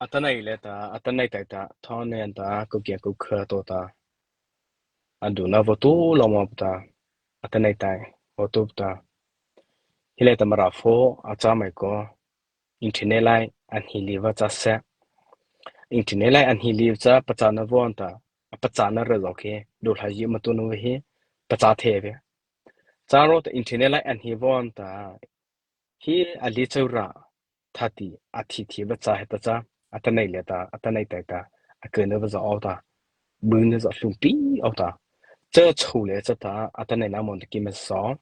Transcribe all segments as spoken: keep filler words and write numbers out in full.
Atanoh liata, atanoh taihta, thôhna ta, kô kia kô kha to ta. Adona vaw to lawmapa ta. Atanoh taihta, vaw to ta. Hi liata Mara pho, a châ mai ko. Internet lai, a hni liata châ sy. Internet lai, a hni liata châ, pachâna vaw ta. A pachâna ra zo ke. Dawhlazy ama tao na vaw hi. Pachâ thei vei. Châ ro ta internet lai, a hni vaw ta. Hi a li chô ra, thati, a thi thi va châ heta châ, atanoh liata, atanoh taihta, a kei na va za o ta, bu na za hlum pi o ta, châ chô liata châ ta, atanoh nama ta ki ma sa,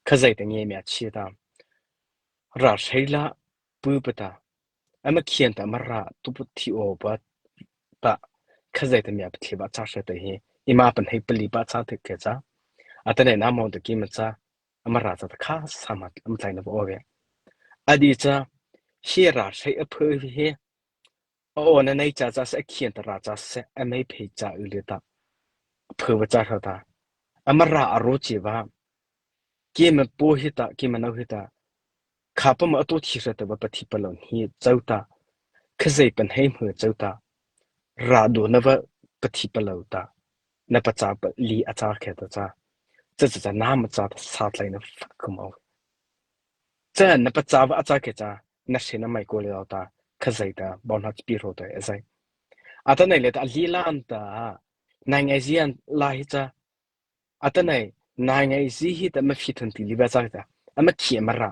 Khazoh ta nge mia chi ta, ra sei la, pu pa ta, ama khian ta Mara tu pu thi o pa ta, Khazoh ta mia pa thi va châ sa ta hi, eima pa hei pa li pa châ te ke châ, atanoh nama ta ki ma châ, Ama ra cha ta kha sa ma, ama tlai na vaw o vei. A di cha, hi ra sei a phu vei hi. O na nei cha cha sa khian ta ra cha sa a mei phei cha u le ta. Phu va cha hra ta. Ama ra a ro chi va. Ki ma po hi ta, ki ma nau hi ta. Kha pa ma a to thi hra ta va pa thi pa lo hi chau ta. Khazoh pa hei mu chau ta. Ra do na va pa thi pa lo ta. Na pa cha pa li a cha khe ta cha. Cha cha cha nama cha ta sa tlai na fa ku mau. Cha na pa cha va a cha khe cha. Na se na mai ko le ta. Khazoh ta bau na chi pi ro ta e zai. Atanoh liata a li lan ta. Nai ngai zian la hi cha. Atanoh, nai ngai zi hi ta ma fi thun ti li va cha ta. Ama thi ama ra.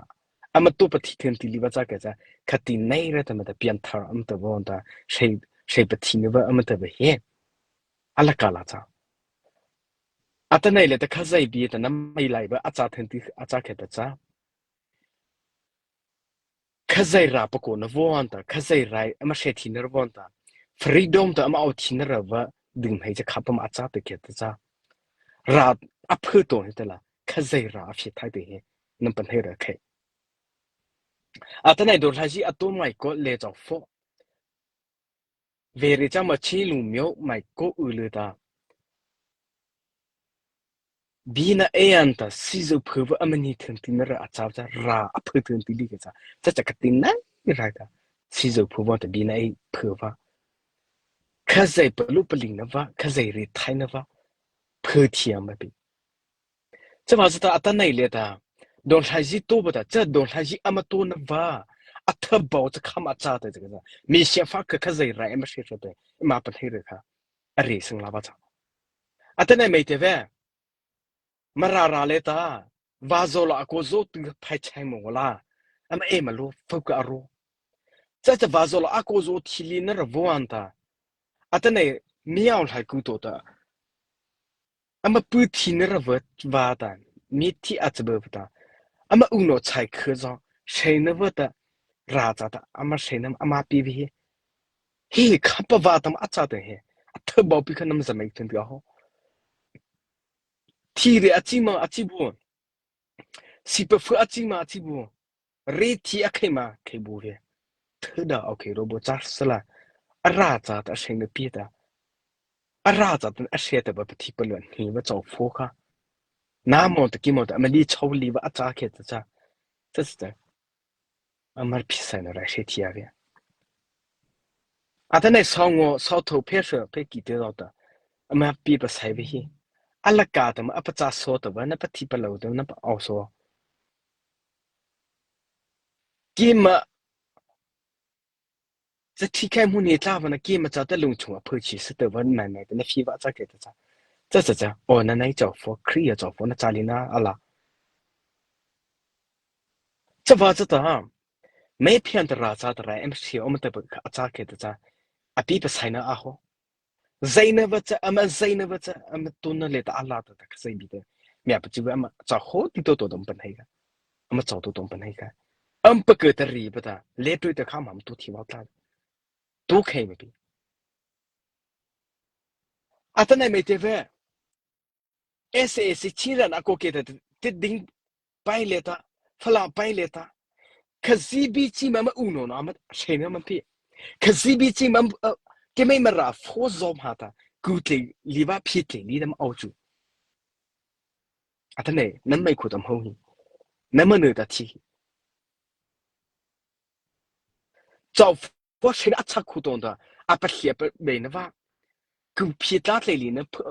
Ama to pa thi thun ti li va cha ke cha. Kha ti nei ra ta ma ta pian thar ama ta vaw ta. Sei, sei pa thi ni va ama ta va he. Ala ka la cha. Atanoh liata Khazoh bi ta na mai lai va a cha thun ti a cha khe ta cha. Khazoh ra pa ko na vaw ta, Khazoh ra ama se thi na ra vaw ta. Freedom ta ama au thi na ra va, ding hei cha kha pa ma a cha te ke ta cha. Ra a phu to he ta la, Khazoh ra a fi thai te he, nam pa hei ra khe. Atanoh dawhlazy a to mai ko le chau fo. Vei ri cha ma chi lu myo mai ko u le ta. Bi na e an ta si zo phu va ama ni thun ti na ra a cha cha ra a phu thun ti li ke cha. Cha cha ka ti na ra ta. Si zo phu va ta bi na e phu va. Khazoh pa lu pa ling na va, Khazoh ri thai na va. Phu thi ama bi. Cha va cha ta atanoh liata. Dawhlazy to va ta, cha dawhlazy ama to na va. A tha bau cha kha ma cha ta cha ka cha. Mi sia fa ka Khazoh ra e ma se sa ta. Ma pa hei ra kha. A ri sing la va cha. Atanoh mai te ve. Mara ra le ta. Va zo la a ko zo tu phai chai mo la. Ama e ma lo fo ka ro. Cha cha va zo la a ko zo thi li na ra vaw an ta. Atanoh mi au lai ku to ta. Ama pu thi na ra va va ta. Mi thi a cha ba ta. Ama u no chai khe zo. Sei na va ta. Ra cha ta. Ama sei na ama pi vi hi. Hi kha pa va ta ma a cha ta he. A tha bau pi kha nam za mai thun ti ho. Thi ri a chi ma a chi bu. Si pa fu a chi ma a chi bu. Ri thi a khei ma khei bu ve. Tha da au khei ro bu cha sa la. A ra cha ta a sei na pi ta. A ra cha ta a sei ta ba pa thi pa lo ni va chau fo kha. Na mo ta ki mo ta ma li chau li va a cha khe ta cha. Cha cha. Ama pi sai na ra sei thi a ve. Atanoh sau ngo, sau tho phe sa, phe ki te lo ta. Ama pi pa sai ve hi. Ala ka ta ma a pa cha so ta va, na pa thi pa lo ta, na pa au so. Ki ma, cha thi khai mu ni tla va na ki ma cha ta lung chung a phu chi sa ta va, na na ta na fi va cha ke ta cha. Cha cha cha, o na nai chau fo, Khrih a chau fo, na cha li na ala. Cha va cha ta, mai phian ta ra cha ta ra, em si o ma ta ba a cha ke ta cha. A pi pa sai na a ho. Zai na va cha, ama zai na va cha, ama tu na le ta ala ta ta ka zai bi ta. Mia pa chi va ama cha ho ti to to dom pan hai ka. Ama cha to dom pan hai ka. Am pa ke ta ri ba ta, le tu ta kha ma am tu thi va ta. Tu khai ma pi. Atanoh mai te ve. S A C Chin ran a ko ke ta, ti ding pai le ta, phala pai le ta. Kha zi bi chi ma ma u no na ma, sei na ma pi. Kha zi bi chi ma, eh, ke mai ma ra fo zo ma ta, ku tle li va phi tle li dam au chu. Atanoh, nam mai khu tam ho hi. Nam ma ne ta thi. Chau Vaw sena a châ khu tawh ta, a pathlie pa bei na va. Ku phi ta tlei li na pha,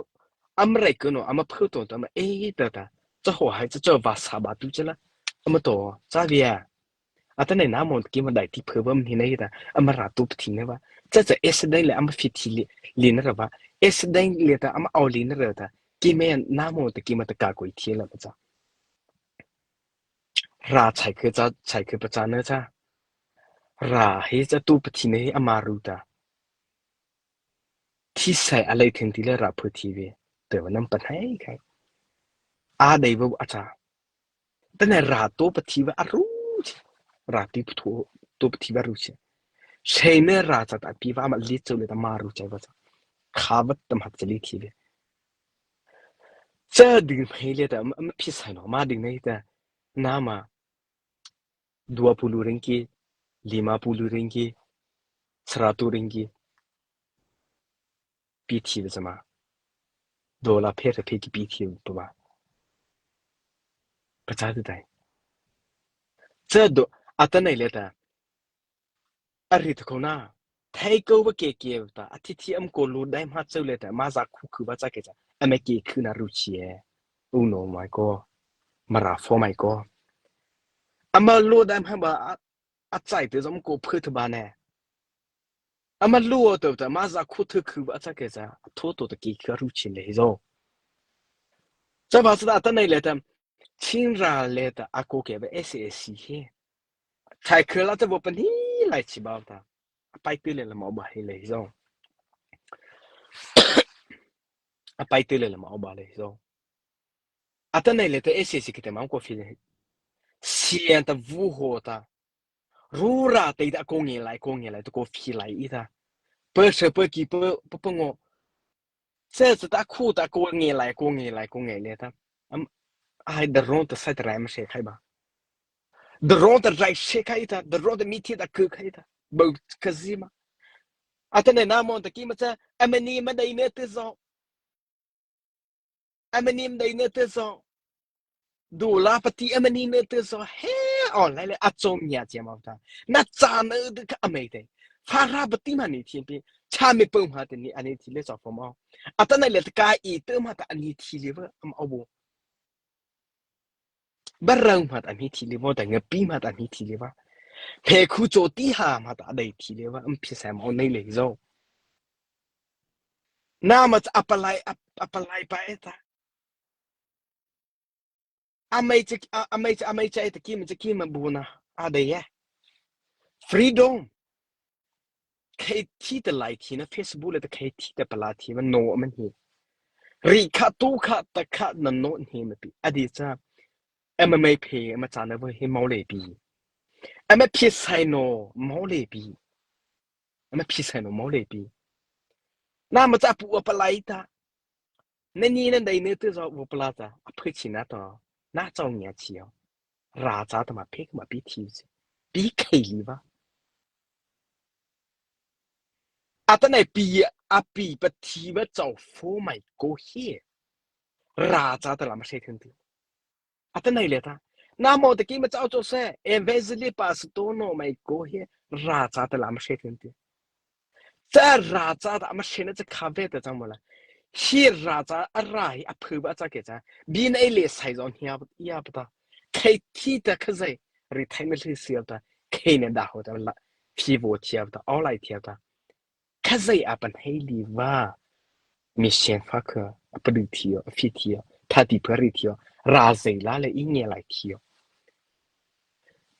ama rai ku no, ama pha tawh ta, ama e ta ta. Cha haw hai cha cha va sa ba tu cha la. Ama tawh, cha via. Atanoh nama ki ma dai ti pha ba mi na hi ta, ama ra tu pthi na va. Cha cha accident le ama phi thi li, li na ra va. Accident le ta ama au li na ra ta. Ki me nama ta ki ma ta ka koi thi la ma cha. Ra chai khe cha, chai khe pa cha na cha. Ra hi cha tu pthi na hi ama ru ta. Thi sai a lei thei ti le ra pha thi ve. Te va nam pa nai khai. A dei va a cha. Tanoh ra to pa thi va a ru chi. Ra ti pa tho, to pa thi va ru chi. Sei me ra cha ta pi va ama li chau le ta ama ru chai va cha. Kha va ta ma cha li thi ve. Cha ding mai le ta, ama, ama phi sai no, ama ding nei ta. Nama. Dua pulu ringki, lima pulu ringki, saratu ringki. Pi thi va cha ma. Dola phe ra phe ki pi thi va ba. Pa cha ti dai. Cha do, atanoh le ta. A ri ta ko na. Thei ko va ke ke ta. A thi thi ama ko lu dai ma chau le ta. Ma za khu khu va cha ke cha. Ama ke khu na ru chi e. U no mai ko. Ma ra fo mai ko. Ama lu dai ma ba a, a chai te zom ko phu ta ba ne. Ama lu o ta ta ma za khu thu khu va cha ke cha. A tho to ta ke khu ru chi le zo. Cha ba cha ta ta nei le ta. Chin ra le ta a ko ke va S A C he. Thai khla ta vo pa ni lai chi ba ta. A pai te le la ma ba he le zo. A pai te le la ma ba le zo. Atanoh le ta S A C ki te ma ko phi le. Sian ta vu ho ta. Ru ra te ta ko nge lai, ko nge lai, ta ko phi lai i ta. Pa se pa ki pa, pa, pa ngo. Se se ta khu ta ko nge lai, ko nge lai, ko nge le ta. Am, ai da ron ta sai ta rai ma se khai ba. Da ron ta rai se khai ta, da ron ta mi thi ta ku khai ta. Ba ka zi ma. Atanoh nama ta ki ma cha, ama ni ma dai ne te zo. Ama ni ma dai ne te zo. Dola pati ama ni ne te zo. He, o, lai le a chom ya che ma ta. Na cha na de ka amai te. Fa ra pati ma ni thi pi. Cha me pom ha te ni ani thi le zo fo ma. Atanoh le ta ka i te ma ta ani thi le va ama o bo. Ba rau ma ta ani thi le va, ta nga pi ma ta ani thi le va. Phe khu cho ti ha ma ta dai thi le va. Am phi sai ma o nei le zo. Nama cha a palai, a, a palai pa e ta. Amai cha, a, amai cha, amai cha e ta ki ma cha ki ma bu na. A dei e. Freedom. Khei thi ta lai thi na Facebook le ta khei thi ta pala thi ma no ama ni. Ri kha tu kha ta kha na no ni ma pi. A di cha. Ama mai phe, ama cha na va hi mau le pi. Ama phi sai no mau le pi. Ama phi sai no mau le pi. Nama cha pu a palai ta. Na ni na dai ne te zo vo pala ta. A phe chi na to. Na chau nya chi yo. Ra cha ta ma phe ma pi thi chi. Pi khei li va. Atanoh pi, a pi pa thi va chau fo mai ko he. Ra cha ta la ma se thun ti. Atanoh le ta. Nama ta ki ma chau cho se. Evangelist pastor no mai ko he. Ra cha ta la ma se thun ti. Cha ra cha ta ma se na cha kha ve ta cha mo la. Hi ra cha a ra hi a phu ba cha ke cha. Bi na le sai zo hia ya pa ta. Khei thi ta kha zai. Ri thai na le sia ta. Khei na da ho ta la. Phi vo thia ta. Au lai thia ta. Kha zai a pan hei li va. Mi sien fa kha. A pa du thia. A phi thia. Tha ti pa ri thia. Ra zai la le i nge lai thia.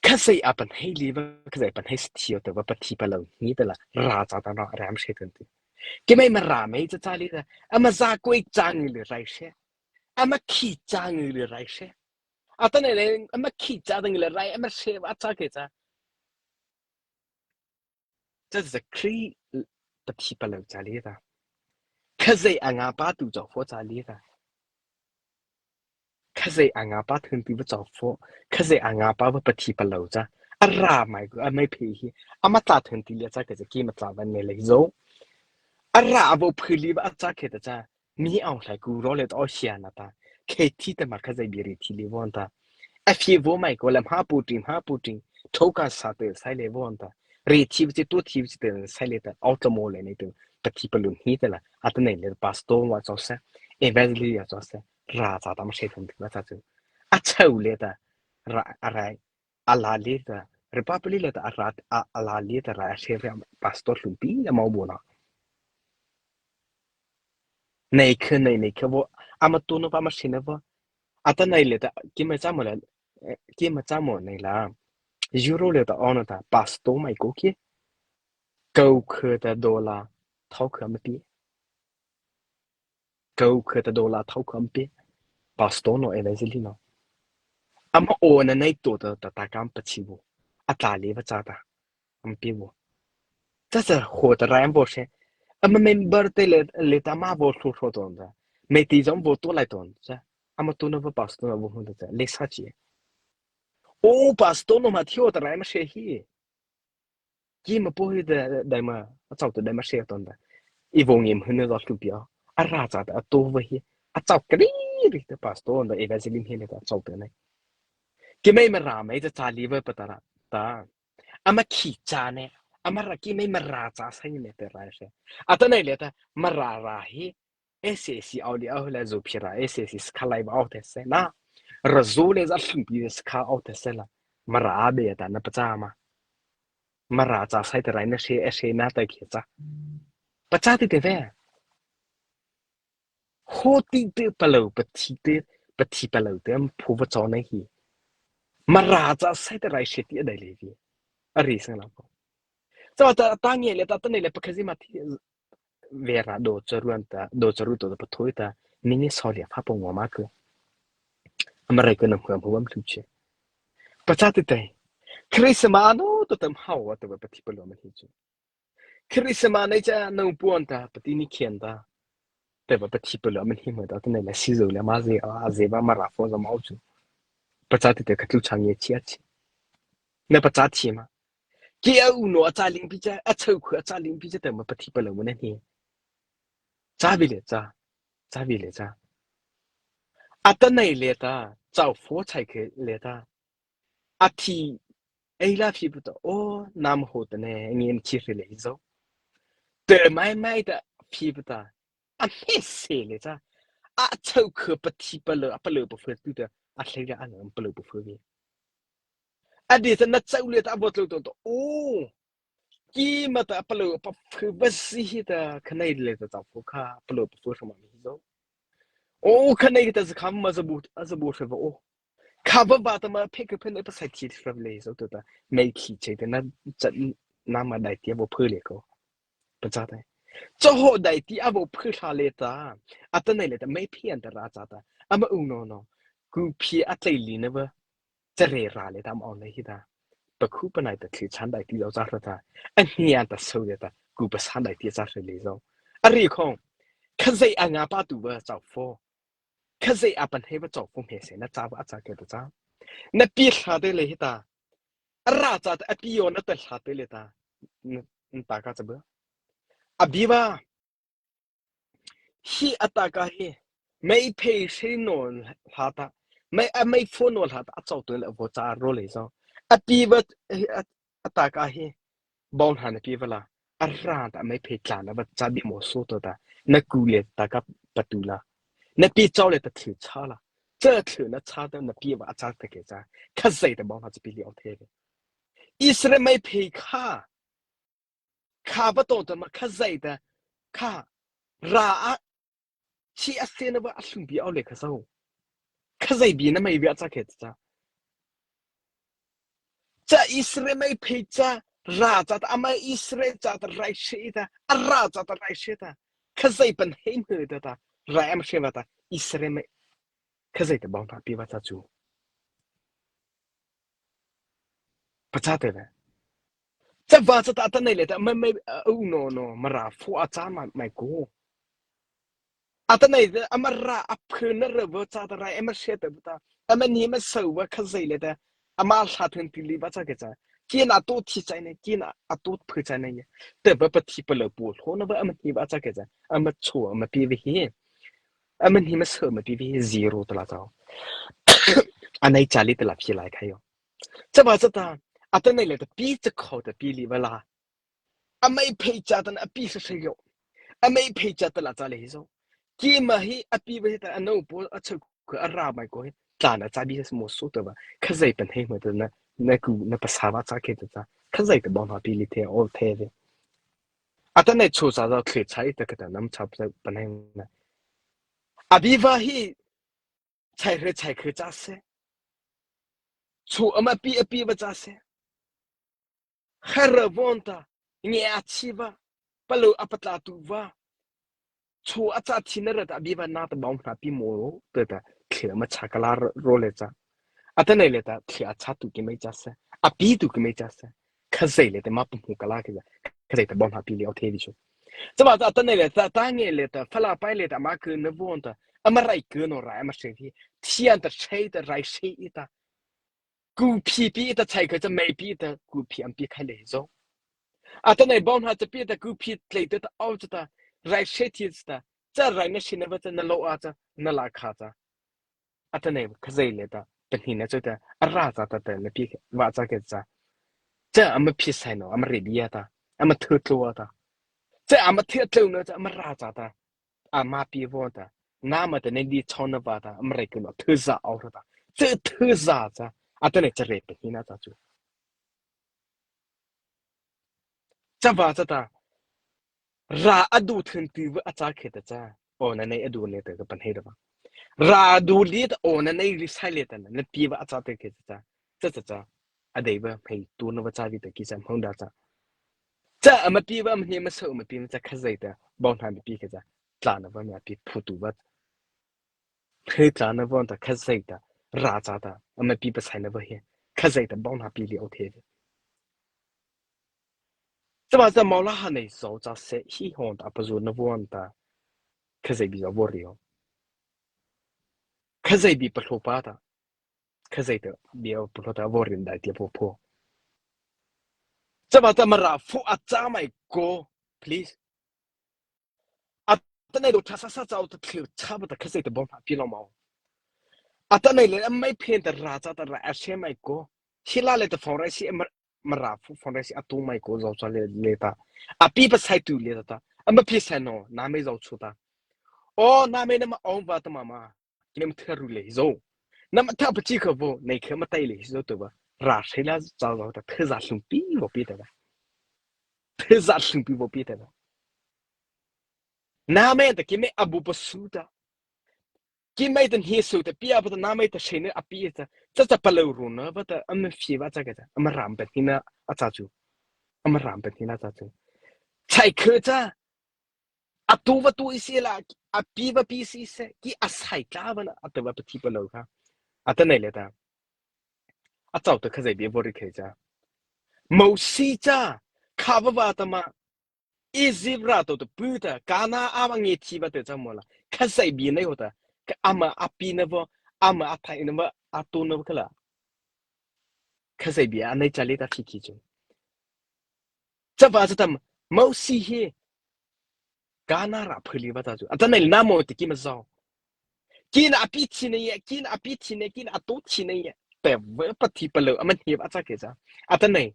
Kha zai a pan hei li va, kha zai pan hei si thio ta va pa thi pa lo ni ta la, ra cha ta no, ram se tun ti. Ki mai ma ra mai cha cha li ta, ama za koi cha ngi le rai se. Ama khi cha ngi le rai se. Atanoh le, ama khi cha ta ngi le rai, ama se va cha ke cha. Cha cha kri pa thi pa lo cha li ta. Kha zai a nga pa tu chau fo cha li ta. Kha zai a nga pa thun ti va chau fo. Kha zai a nga pa va pa thi pa lo cha. A ra mai ko, a mai phe hi. A ma cha thun ti le cha ke cha ki ma cha va ne le zo. A ra a vo phu li va a cha ke ta cha. Mi au lai ku ro le ta o sia na ta. Khei thi ta ma kha zai bi ri thi li von ta. A phi vo mai ko le ma pu ting, ma pu ting. Tho ka sa te sai le von ta. Rei thi chi tu thi chi te sai le ta, auto mo le ne tu, pathi palôh ni te la, atanoh le pastor wa chose, evangelist ya chose, ra cha ta ma se thum thum cha chu. A chau le ta, ra, a rai, a la le ta, republic le ta, a ra, a, a la le ta, ra, a se re pastor thum pi ya mau bo na. Nei khe, nei, nei khe bo, ama tu no pa ma se ne bo. Atanoh le ta, ki ma cha mo le, eh, ki ma cha mo nei la. Euro le ta, ono ta, pastor mai ko ki. Kau khe ta dollar, thau khe ma pi. Kau khe ta dollar, thau khe ma pi. Pastor no, evangelist no. Ama o na nei to ta, ta, ta kam pa chi bo. A ta le ba cha ta. Ama pi bo. Cha cha ho ta rai am bo se. Ama member te le, le ta ma bo so so ton ta. Me ti zom bo to lai ton. Cha. Ama tu no ba pastor no bo hun ta cha. Le sa chi. O pastor no ma thi ho ta rai ma se hi. Ki ma po hi da, dai ma, a chau ta dai ma se ton da. I vo ngim hun da tu pia. A ra cha ta a to va hi. A chau ka ri ri ta pastor da evangelist hi le ta chau ta nei. Ki mai ma ra mai ta cha li va pa ta ra. Ta. Ama khi cha ne. Ama ra ki mai ma ra cha sai ne te ra se. Atanoh le ta ma ra ra hi. S A C au li au la zo phi ra, S A C skha lai ba au te se na. Ra zo le za hlim pi skha au te se la. Ma ra be ta na pa cha ma. Ma ra cha sai te rai na se, e se na ta ki cha. Pa cha ti te ve. Ho ti te palôh, pathi te, pathi palôh te am phu va chau nei hi. Ma ra cha sai te rai se ti a dai le vi. A ri sang la ko. Cha ta, ta nge le ta, ta nei le pa kha zi ma thi. Vera do charu an ta, do charu to ta pathoi ta, mini sawlia pha pawng wa ma ko. Ama rai ko nam ko am huam thum che. Pa cha ti tai. Christmas no to tam hau wa to ba pathi palôh ma hi chu. Christmas nei cha no puan ta, pati ni khian ta. Te ba pathi palôh ma hi ma ta, ta nei la si zo le ma ze, a ze ba ma ra fo za ma chu. Pa cha ti tai ka tu cha nge chi a chi. Na pa cha thi ma. Ki a u no a cha ling pi cha, a chau khu a cha ling pi cha te ma pathi palôh ma na hi. Cha bi le cha, cha bi le cha. Atanoh le ta, chau fo chai khe le ta. A thi, ei la phi pu ta, o, nam ho ta ne, ngin chi re le zo. Te mai mai ta, phi pu ta. A me se le cha. A chau khu pathi palôh, a palôh pa fo tu ta. A hle le a ngam palôh pa fo vi. A di ta na chau le ta a bot lo to to. O. Ki ma ta palôh pa phu ba si hi ta khanai le ta chau phu kha palôh pa phu ma mi zo. O khanai ta za kham ma za bu a za bu se ba o. Kha ba ba ta ma phe ka phe na pa sai thi ra le zo to ta. Mai khi che ta na cha na ma dai ti a bo phu le ko. Pa cha ta. Cha ho dai ti a bo phu la le ta. Atanoh le ta mai phi an ta ra cha ta. Ama u no no. Ku phi a tlai li na ba. Cha re ra le ta ma on le hi ta. Pa khu pa nai ta thli chan dai ti zo cha ra ta. A hnia ta so le ta. Ku pa san dai ti cha re le zo. A ri khong. Kha zei a nga pa tu ba chau fo. Kha zei a pan he ba chau fo he se na cha ba a cha ke ta cha. Na pi hla te le hi ta. A ra cha ta a pi yo na ta hla te le ta. N-, n ta ka cha ba. A bi ba. Hi a ta ka hi. Mai phei sei no hla ta. Mai a mai fo no hla ta. A chau tu le vo cha ro le zo. A pi ba a, a ta ka hi. Bau hna na pi va la. A ra ta mai phei tla na va cha bi mo so to ta. Na ku le ta ka pa tu la. Na pi chau le ta thli cha la. Cha thli na cha ta na pi va a cha ta ke cha. Kha zei ta bau hna cha pi li o the le. Israel mai phei kha. Kha va to ta ma kha zei ta. Kha. Ra a. Chi a se na va a hlum pi au le kha sau. Kha zei bi na mai bi a cha ke cha. Cha Israel mai phei cha ra cha ta, ama Israel cha ta rai she ta, a ra cha ta rai she ta. Kha zei pan hei mhe ta ta, rai am she va ta, Israel mai. Kha zei ta bau na pi va cha chu. Pa cha te ve. Cha va cha ta ta nei le ta, ma, ma, uh, oh, no, no, ma ra fo a cha ma, mai ko. A ta nei ta, ama ra, a phu na ra va cha ta rai, ama she ta ta. Ama ni ma sau va kha zei le ta. Ama hla thun ti li va cha ke cha. Ki na to thi chai nei, ki na a to phu chai nei. Te va pa thi pa lo pu, ho na va ama ni va cha ke cha. Ama cho, ama pi ve hi. Ama ni ma sau, ama pi ve hi zero ta la cha. A nei cha li ta la phi lai khai yo. Cha va cha ta, Atanoh liata pi cha khao ta pi liata la. Ama phei cha ta na a pi sa sa yo. Ama phei cha ta la cha le hi zo. Keima hi a pi va hi ta a no po a chau ko a ra mai ko hi. Tla na cha bi sa mo so ta ba. Khazia pan hei mo ta na na ku na pa sa ba cha ke ta cha. Khazia ta bom ha pi li the o the ve. Atanoh chu sa za khle chai ta ka ta nam cha pan hei na. A bi va hi chai re chai khe cha se. Chu ama pi a pi va cha se. Khara von ta, nge a chi va, palo a patla tu va. Chu a cha thi na ra ta a bi va na ta bom na pi mo ta ta, thli ama cha ka la ro le cha. Atanoh le ta, thli a cha tu ki mai cha se. A pi tu ki mai cha se. Khazia le ta ma pu mu ka la ki za. Khazia ta bom na pi le o the vi chu. Cha ba ta atanoh le ta, ta nge le ta, fa la pai le ta, ma ku na von ta. Ama rai ku no rai, ama se vi. Thian ta chai ta rai se i ta. Ku phi pi ta chai ka cha mai pi ta ku phi am pi khai le zo. Atanoh bom ha cha pi ta ku phi tlei ta ta au cha ta rai she thi cha ta. Cha rai na shi na va cha na lo a cha na la kha cha. Atanoh khazia le ta ta ni na cha ta a ra cha ta ta na pi va cha ke cha. Cha ama phi sai no ama re bi ya ta. Ama thu tlo ta. Cha ama thu tlo na cha ama ra cha ta. Ama pi von ta, nama ta ne di chau na va ta, ama rai ku no thu za au ta. Thu thu za cha, atanoh cha re pe ni na cha chu. Cha va cha ta, ra a du thun tu va a cha khe ta cha. O na nei a du ne ta ka pan hei ta va. Ra du li ta o na nei li sai le ta na, na pi va a cha ta khe ta cha. Cha cha cha. A dei va hei tu na va cha vi ta ki cha hmang da cha. Cha ama pi va ama ne ma so ama pi ma cha khazia ta bom na ma pi khe cha. Tla na va ma pi phu tu va. Hei tla na von ta khazia ta ra cha ta ama pi pa sai na va he. Khazia ta bom na pi li o the ve. Cha ba cha mau la ha nei zo cha se hi hon ta pa zu na von ta. Khazia bi zo vo ri o. Khazia bi pa hlo pa ta. Khazia ta bi o pa hlo ta vo ri dai ti po po. Cha ba cha Mara pho a cha mai ko, please. Atanoh do tha sa sa cha o ta thli cha ba ta khazia ta bom na pi lo mau. Atanoh le ama phen ta ra cha ta ra a se mai ko. Hi la le ta phone rai si Mara pho phone rai si a tu mai ko zo cha le le ta. A pi pa sai tu le ta. Ama pi sai no, na me zo chu ta. O, na me na ma ong va ta ma ma. Ki ne ma tha ru le hi zo. Na ma tha pa chi kha vo, nei kha ma tai le hi zo to va. Ra se la cha zo ta, tha za hlum pi vo pi ta va. Tha za hlum pi vo pi ta va. Na me ta ki me a bu pa su ta. Ki me ta hni su ta, pi a pa ta na me ta se ne a pi ta. Cha cha pa lo ru na va ta, ama fi va cha ka ta. Ama ram pa hni na a cha chu. Ama ram pa hni na cha chu. Chai kha cha. A tu va tu i si la, a pi va pi si se, ki a sai tla va na, a tu va pa thi pa lo kha. Atanoh le ta. A chau ta khazia bi vo ri khe cha. Mosi cha, kha va va ta ma, Egypt ra to ta pu ta, Kana a ma nge thi va ta cha mo la. Khazia bi nei ho ta, ka ama a pi na vo, ama a thai na va, a tu na va kha la. Khazia bi a nei cha le ta thi ki chu. Cha va cha ta Mosi hi, Kana ra phuli va ta chu. Atanoh le na mo ti ki ma zo. Ki na a pi thi na ye, ki na a pi thi na, ki na a tu thi na ye. Te va pa thi pa lo, ama hni va cha ke cha. Atanoh,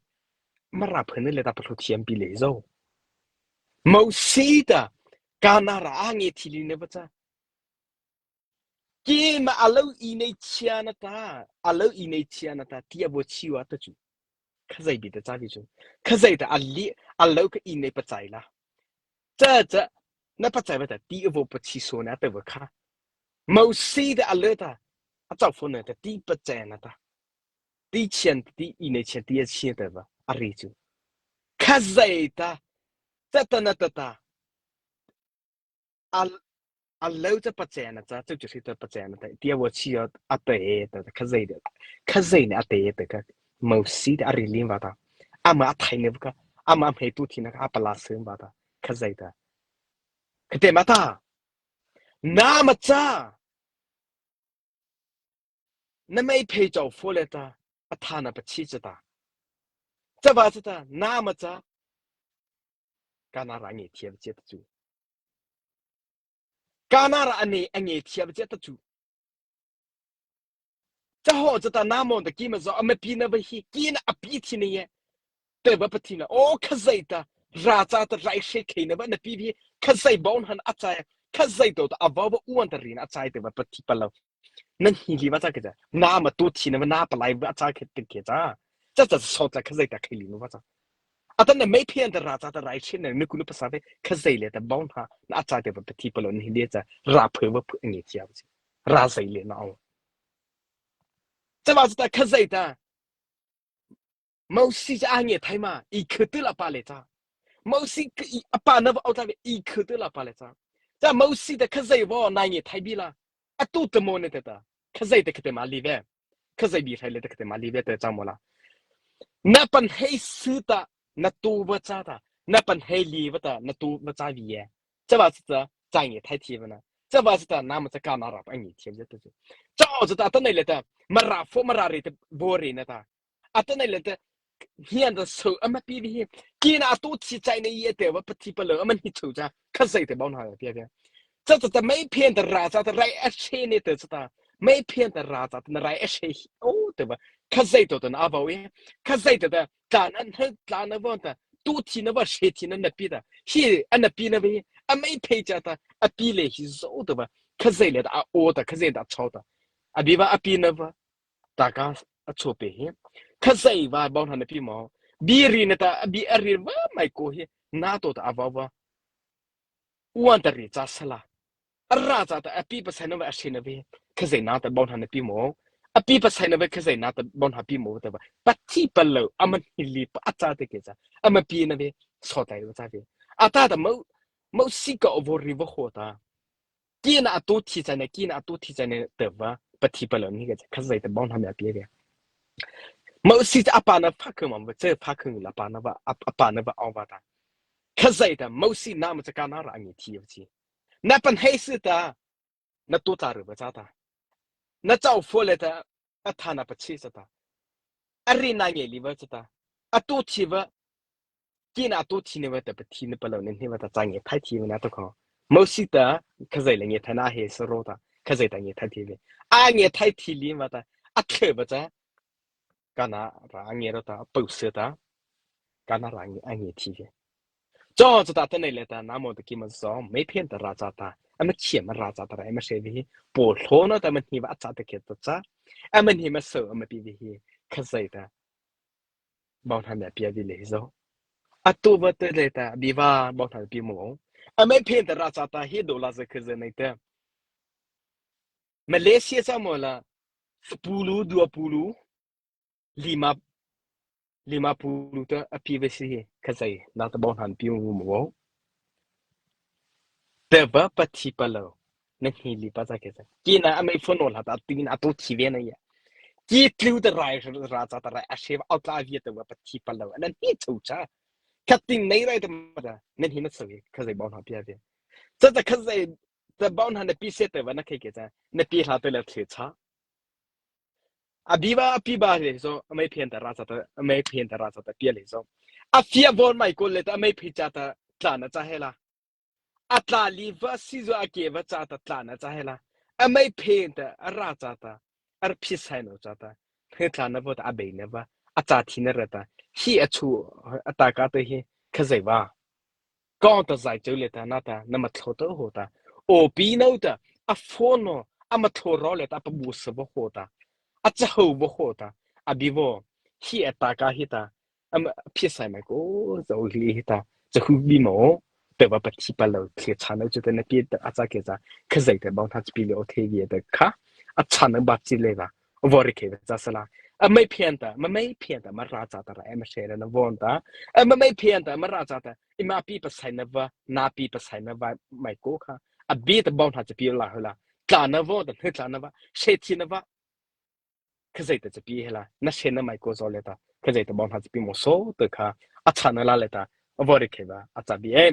Mara phu ne le ta pa hlo thi am pi le zo. Mosi ta, Kana ra a nge thi li ne va cha. Keima a lo i nei chia na ta, a lo i nei chia na ta, ti a vo chi wa ta chu. Khazia bi ta cha bi chu. Khazia ta a li, a lo ka i nei pa chai la. Cha cha, na pa chai va ta, ti a vo pa chi so na ta va kha. Mosi ta a lo ta, a chau pho na ta, ti pa chai na ta. Ti chian, ti i nei chian, ti a chian ta va, a ri chu. Khazia ta, cha ta na ta ta. A, a lo cha pa chai na cha, chu chu si ta pa chai na ta, ti a vo chi a, a te ta, Khazia de. Khazia ne a te ta ka. Mosi ta a ri lin va ta. Ama a thai ne va ka, ama a hmei tu thi na ka, a pa la sen va ta. Khazia ta. Ka te ma ta. Na ma cha. Na mei phei chau pho le ta, a tha na pa chi cha ta. Cha va cha ta, na ma cha. Kana ra nge thia va che ta chu. Kana ra a ne a nge thia va che ta chu. Cha hawh chata nâmo ta keima zy ama pie na vei hi, kei na a pie thei na ei tahpa pathina, o Khazoh ta, râh chata rai sie khei na vei na pie vei, Khazoh baona a châ, Khazoh to ta a vaw vaw uan ta ri na a châ tahpa pathipalôh na hnei leipa cha kei cha, nâma to thei na vei na palai vei a châ kei ta kei cha. Cha cha so ta Khazoh ta khei lei na vei cha. Atanoh mei phei ta râh chata rai sie na, na ku na pasa vei, Khazoh liata baona na a châ tahpa pathipalôh na hnei lei cha, râh phei vei phei nge thei a vei. Râh zai lei na o. Cha vei cha ta Khazoh ta, Mawsi cha a ngiahthai ma, ei khati la pa lei cha. Mawsi ka ei a pa na vei o ta vei, ei khati la pa lei cha. Cha Mawsi ta Khazoh vaw na ngiahthai bi la. A tu ta mo ne ta ta. Khazoh ta khati ma lei vei. Khazoh bi thai lei ta khati ma lei vei ta cha mo la. Na pahno si ta, na tu vei cha ta. Na pahno lei vei ta, na tu vei cha vei ei. Cha vei cha ta, cha ngiahthai thei vei na. Cha vei cha ta, nâma cha ka na râh pa ngiahthai vei ta. Cha o cha ta, atanoh lei ta, Mara pho Mara ri ta, vaw ri na ta. Atanoh lei ta, hian ta so ama pie vei hi. Kei na a to thei chai na ei tahpa pathipalôh ama hnei chô cha, Khazoh ta baona a pie vei. Cha cha ta mei phei ta râh chata rai a sie ne ta cha ta. Mei phei ta râh chata na rai a sie hi. O tahpa. Khazoh to ta na a vaw ei. Khazoh ta ta, tla na, tla na vaw ta. To thei na vei, sie thei na na pie ta. Hi, a na pie na vei. A mei phei cha ta, a pie lei hi zo tahpa. Khazoh lei ta, a o ta, Khazoh ta a chô ta. A bi vei a pie na vei. Ta ka a chô pe hi. Khazoh vei baona na pie mo. Bi ri na ta, a bi a ri vei mai ko hi. Na to ta a vaw vei. Uan ta ri cha sala. A râh chata a pie pasai na vei a sie na vei. Khazoh na ta baona na pie mo. A pie pasai na vei Khazoh na ta baona pie mo tahpa. Pathipalôh ama hnei leipa a châ ta kei cha. Ama pie na vei. So ta ei vei cha vei. Ata ta Maw, Mawsi ka o vaw ri vei ho ta. Kei na a to thei chai na, kei na a to thei chai na tahpa, pathipalôh hnei kei cha, Khazoh ta baona ma pie vei. Mawsi cha a pa na pha khei ma vei, cha pha khei la pa na vei, a, a pa na vei o vei ta. Khazoh ta, Mawsi nâma cha ka na râh a ngiahthai vei chi. Na pahno si ta, na to ta ri vei cha ta. Na chau pho lei ta, a tha na pa chi cha ta. A ri na ngiah lei vei cha ta. A to thei vei, kei na a to thei na vei ta pathipalôh na hnei vei ta cha ngiahthai thei vei na to kho. Mawsi ta, Khazoh lei ngiahthai na he sa ro ta, Khazoh ta ngiahthai thei vei. A ngiahthai thei lei vei ta, a thei vei cha. Ka na râh a ngiah ro ta, a pau se ta. Ka na râh a ngiah, a ngiah thei vei. Cha cha ta atanoh lei ta, nâmo ta keima zy, mei phei ta râh chata. Ama khei ma râh chata rai ama sie vei hi. Paw hlo na ta ama hnei vei a châ ta kei ta cha. Ama hnei ma so ama pie vei hi. Khazoh ta baona ma pie vei lei zo. A to vei ta lei ta, bi vei baona pie mo. A mei phei ta râh chata hi do la za Khazoh nei ta. Malaysia cha mo la, sapulu, dua pulu, lima, lima pulu ta a pie vei si hi, Khazoh na ta baona pie mo mo. Tahpa pathipalôh na hnei leipa cha kei cha. Kei na a mei phone la ta, a tin a to thei vei na ei. Kei tlu ta rai, râh chata rai, a sie vei, a tla vei tahpa pathipalôh na hnei chô cha. Ka tin nei rai ta ma ta, na hnei na chô hi, Khazoh baona pie vei. Cha cha Khazoh ta baona na pie sie tahpa na khei kei cha, na pie hla ta la thei cha. A bi vei, a pie vei lei zo, a mei phei ta râh chata, a mei phei ta râh chata pie lei zo. A pie vei mai ko lei ta, a mei phei chata, tla na cha he la. A tla lei vei si zo a kei vei chata, tla na cha he la. A mei phei ta, a râh chata, a râh pie sai no chata. He tla na vei ta, a bei na vei, a châ thei na ra ta. Hi a chu, a ta ka ta hi, Khazoh vei. Kawng ta zai chô lei ta, na ta, na ma thlô ta ho ta. O pi no ta, a phone no, a ma thlô ro lei ta, a pa bu sa vei ho ta. A cha ho vei ho ta. A bi vei. Hi a ta ka hi ta. A ma pie sai mai ko, zo li hi ta. Cha hu bi mo. Tahpa pathipalôh, thei cha no chu ta na pie ta, a cha kei cha. Khazoh ta baona cha pie lei o thei vei ta kha. A cha no ba chi lei vei. Vaw ri khei vei cha sala. A mei phei ta, ma mei phei ta, ma râh chata rai, ama sie na vei ta. A ma mei phei ta, ma râh chata. Eima pie pasai na vei, na pie pasai na vei, mai ko kha. A bi ta baona cha pie la ho la. Tla na vei ta, hnei tla na vei, sie thei na vei. Khazoh ta cha pie he la, na sie na mai ko zo lei ta. Khazoh ta baona cha pie mo so ta kha. A cha no la lei ta. Vaw ri khei vei, a cha bi e.